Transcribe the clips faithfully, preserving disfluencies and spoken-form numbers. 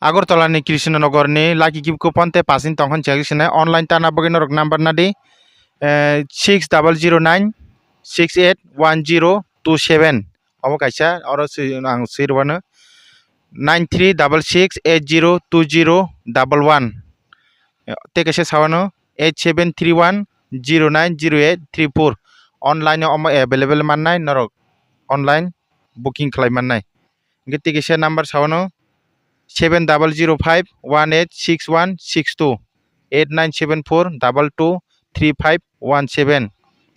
Agartala ni Krishnanagar ni lucky gift coupon tei pass ni tongkha ni chengwi sinai. Online tana bagwi norok number nadi, eh, six double zero nine six eight one zero two seven. Obo kaisa, oro swi, ang swi rwano nine three double six eight zero two zero double one. Tei kaisa sawano eight seven three one zero nine zero eight three four. Online o omo available mannai, norok online booking khlai mannai. Hingke tei kaisa number sawano seven double zero five one eight six one six two, eight nine seven four double two three five one seven,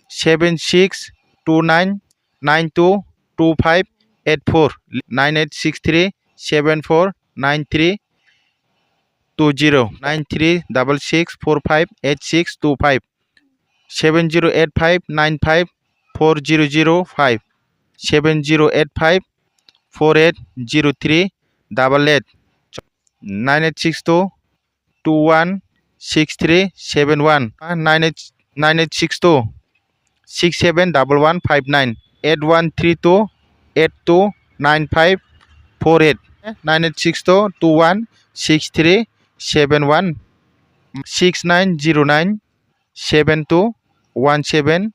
seven six two nine nine two two five eight four, nine eight six three seven four nine three two zero, nine three double six four five eight six two five, seven zero eight five nine five four zero zero five, seven zero eight five four eight zero three double eight, nine eight six two two one six three seven one, nine eight, nine eight six two six seven double one five nine, eight one three two eight two nine five four eight, nine eight six two two one six three seven one, six nine zero nine seven two one seven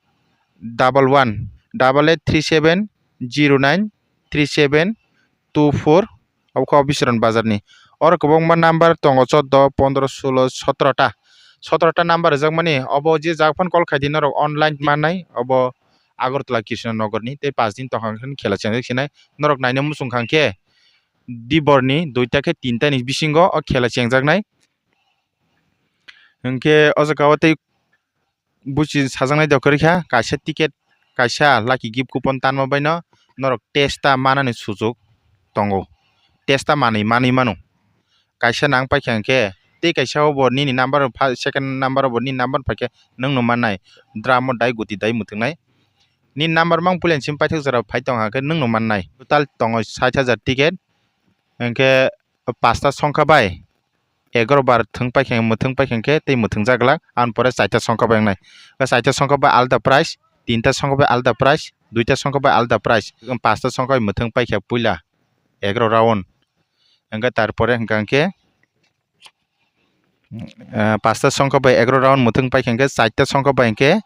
double one, double eight three seven zero nine three seven two four. Abo khe Biswaran bazar ni. Oro kwbangma number tongo, choddo, pondro, sulo, sotro ta. Sotro ta number rijak mani, obo je jak phone call khai di norok online mannai, obo Agartala Krishnanagar ni, tei paanch din tongkha khe khela chengjak sinai. Norok naina muchung kha khe dibor ni duita khe tinta ni bisingo o khela chengjaknai. Hingke o jaga o tei buchi sajaknai da kwrwi kha, kaisa ticket, kaisa lucky gift coupon tanma baino norok testa manani sujuk tongo, testa manwi manwi mano. Kaisa nang paikha hingke tei kaisa o bo nini number o pha-, second number o bo nini number paikha, nwng no mannai, drum o dai guti dai mwthwngnai. Nini number mang puila ni simi paithak jora phai tongkha hingke nwng no mannai. Total tongo sait hajar ticket, hingke pasta songkha bai egaroh bar thwng paikha, mwthwng paikha hingke tei mwthwng jak glak, aboni pore chaita songkha bai wngnai. Chaita songkha bai alda price, tinta songkha bai alda price, duita songkha bai alda price, pasta songkha bai mwthwng paikha puila egaroh round. Hingke tarpore hingka hingke, eh, pasta songkha bai egaroh round mwthwng paikha hingke chaita songkha bai hingke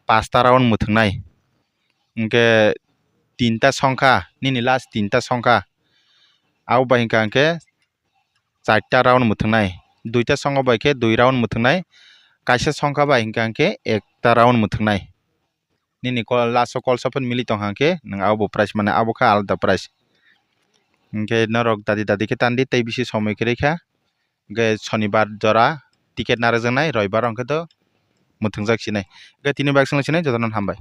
pasta round mwthwngnai. Hingke tinta songkha, nini last tinta songkha, abo bai hingka hingke chaita round mwthwngnai, duita songkha bai khe dui round mwthwngnai, kaisa songkha bai hingka hingke ekta round mwthwngnai. Nini call, last o call sophon mili tongkha hingke nwng abo bo price mane, abo khe alada price. Hingke norok dadi dadi khe tandi tei bisi somoi kwrwi kha, hingke sonibar jora ticket narwkjaknai, roibar hingke to mwthwngjak sinai. Hingke tini bagwi swngna sinai, jotono hambai.